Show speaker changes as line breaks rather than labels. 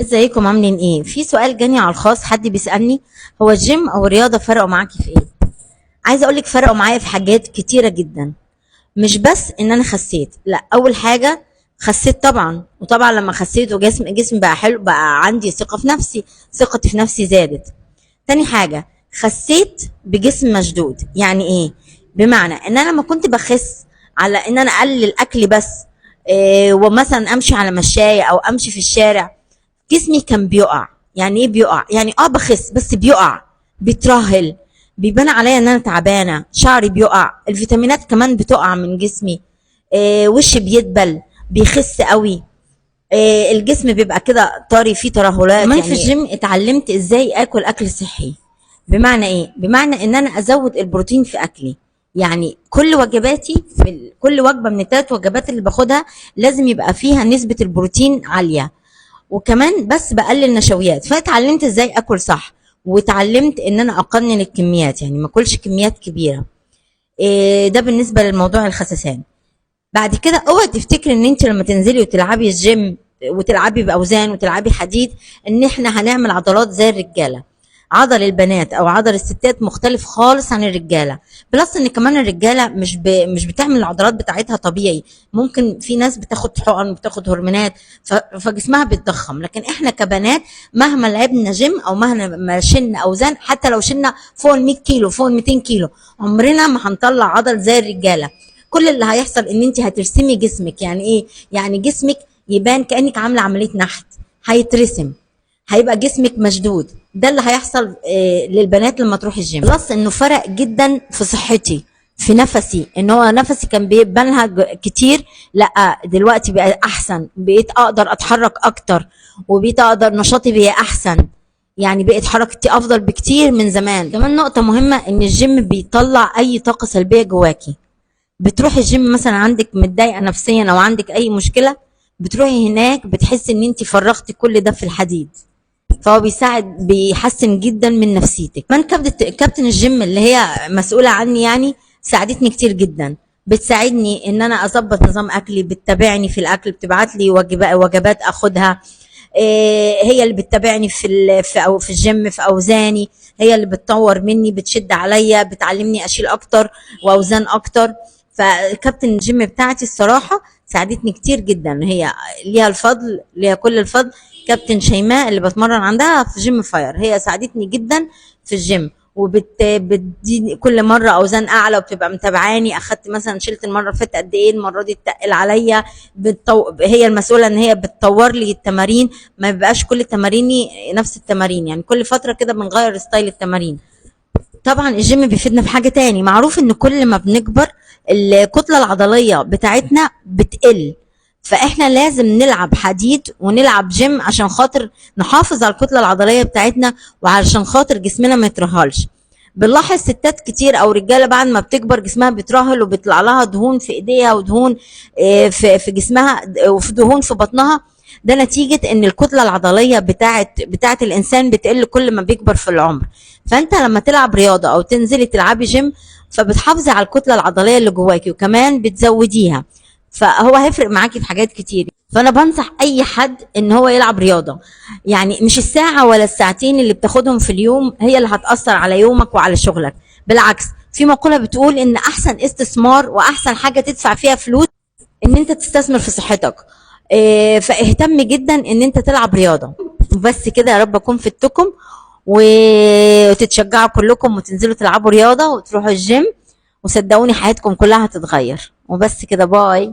ازيكم عاملين ايه؟ في سؤال جاني على الخاص، حد بيسالني هو الجيم او الرياضة فرقوا معاكي في ايه؟ عايزه اقولك فرقوا معايا في حاجات كتيرة جدا، مش بس ان انا خسيت، لا، اول حاجة خسيت طبعا، وطبعا لما خسيت وجسم جسمي بقى حلو، بقى عندي ثقة في نفسي، ثقتي في نفسي زادت. تاني حاجة خسيت بجسم مشدود. يعني ايه؟ بمعنى ان انا لما كنت بخس على ان انا اقلل اكلي بس، ومثلا امشي على مشاية او امشي في الشارع، جسمي كان بيقع. يعني ايه بيقع؟ يعني بخس بس بيقع، بيترهل، بيبان عليا ان انا تعبانة، شعري بيقع، الفيتامينات كمان بتقع من جسمي، وشي بيدبل، بيخس قوي، الجسم بيبقى كده طري، فيه ترهلات. كمان في الجيم اتعلمت ازاي اكل اكل صحي. بمعنى ايه؟ بمعنى ان انا ازود البروتين في اكلي. يعني كل وجباتي، كل وجبة من الثلاث وجبات اللي باخدها لازم يبقى فيها نسبه البروتين عالية، وكمان بس بقلل نشويات. فاتعلمت ازاي اكل صح، واتعلمت ان انا اقنن الكميات، يعني ما اكلش كميات كبيرة. ده بالنسبة للموضوع الخسسان. بعد كده اوعي تفتكري ان انت لما تنزلي وتلعبي الجيم وتلعبي باوزان وتلعبي حديد ان احنا هنعمل عضلات زي الرجالة. عضل البنات او عضل الستات مختلف خالص عن الرجالة، plus ان كمان الرجالة مش بتعمل العضلات بتاعتها طبيعي، ممكن في ناس بتاخد حقن وبتاخد هرمونات فجسمها بيتضخم، لكن احنا كبنات مهما لعبنا جيم او مهما ما شلنا اوزان، حتى لو شلنا فوق ال 100 كيلو فوق ال 200 كيلو، عمرنا ما هنطلع عضل زي الرجالة. كل اللي هيحصل ان انت هترسمي جسمك. يعني ايه؟ يعني جسمك يبان كانك عامله عملية نحت، هيترسم، هيبقى جسمك مشدود. ده اللي هيحصل للبنات لما تروح الجيم. plus انه فرق جدا في صحتي، في نفسي، ان هو نفسي كان بيبانها كتير، لا دلوقتي بقى احسن، بقيت اقدر اتحرك اكتر، وبقيت اقدر نشاطي بقى احسن، يعني بقت حركتي افضل بكتير من زمان. كمان نقطة مهمة، ان الجيم بيطلع اي طاقة سلبية جواكي. بتروحي الجيم مثلا عندك متضايقة نفسيا او عندك اي مشكلة، بتروحي هناك بتحسي ان انت فرغتي كل ده في الحديد، فهو بيساعد، بيحسن جدا من نفسيتك. كمان كابتن الجيم اللي هي مسؤولة عني يعني ساعدتني كتير جدا، بتساعدني ان انا اظبط نظام اكلي، بتتابعني في الاكل، بتبعت لي وجبات اخدها، هي اللي بتتابعني في الجيم، في اوزاني، هي اللي بتطور مني، بتشد عليا، بتعلمني اشيل اكتر واوزان اكتر. فكابتن الجيم بتاعتي الصراحة ساعدتني كتير جدا، هي ليها الفضل، ليها كل الفضل. كابتن شيماء اللي بتمرن عندها في جيم فاير، هي ساعدتني جدا في الجيم، وبتديني كل مرة اوزان اعلى، وبتبقى متابعاني، اخدت مثلا شلت المرة اللي فاتت قد ايه، المرة دي اتقل عليا، هي المسؤولة ان هي بتطور لي التمارين، ما بيبقاش كل تماريني نفس التمارين، يعني كل فترة كده بنغير style التمارين. طبعا الجيم بيفيدنا في حاجة تاني، معروف ان كل ما بنكبر الكتلة العضلية بتاعتنا بتقل، فاحنا لازم نلعب حديد ونلعب جيم عشان خاطر نحافظ على الكتلة العضلية بتاعتنا، وعشان خاطر جسمنا ما يترهلش. بنلاحظ ستات كتير او رجاله بعد ما بتكبر جسمها بيترهل، وبيطلع لها دهون في ايديها ودهون، في جسمها، وفي دهون في بطنها. ده نتيجة ان الكتلة العضلية بتاعت الانسان بتقل كل ما بيكبر في العمر. فانت لما تلعب رياضة او تنزلي تلعبي جيم، فبتحافظي على الكتلة العضلية اللي جواكي، وكمان بتزوديها، فهو هيفرق معاكي في حاجات كتير. فانا بنصح اي حد ان هو يلعب رياضة، يعني مش الساعة ولا الساعتين اللي بتاخدهم في اليوم هي اللي هتأثر على يومك وعلى شغلك، بالعكس. في مقولة بتقول ان احسن استثمار واحسن حاجة تدفع فيها فلوس ان انت تستثمر في صحتك. فاهتم جدا ان انت تلعب رياضة. وبس كده، يا رب اكون فدتكم وتتشجعوا كلكم وتنزلوا تلعبوا رياضة وتروحوا الجيم، وصدقوني حياتكم كلها هتتغير. وبس كده، bye.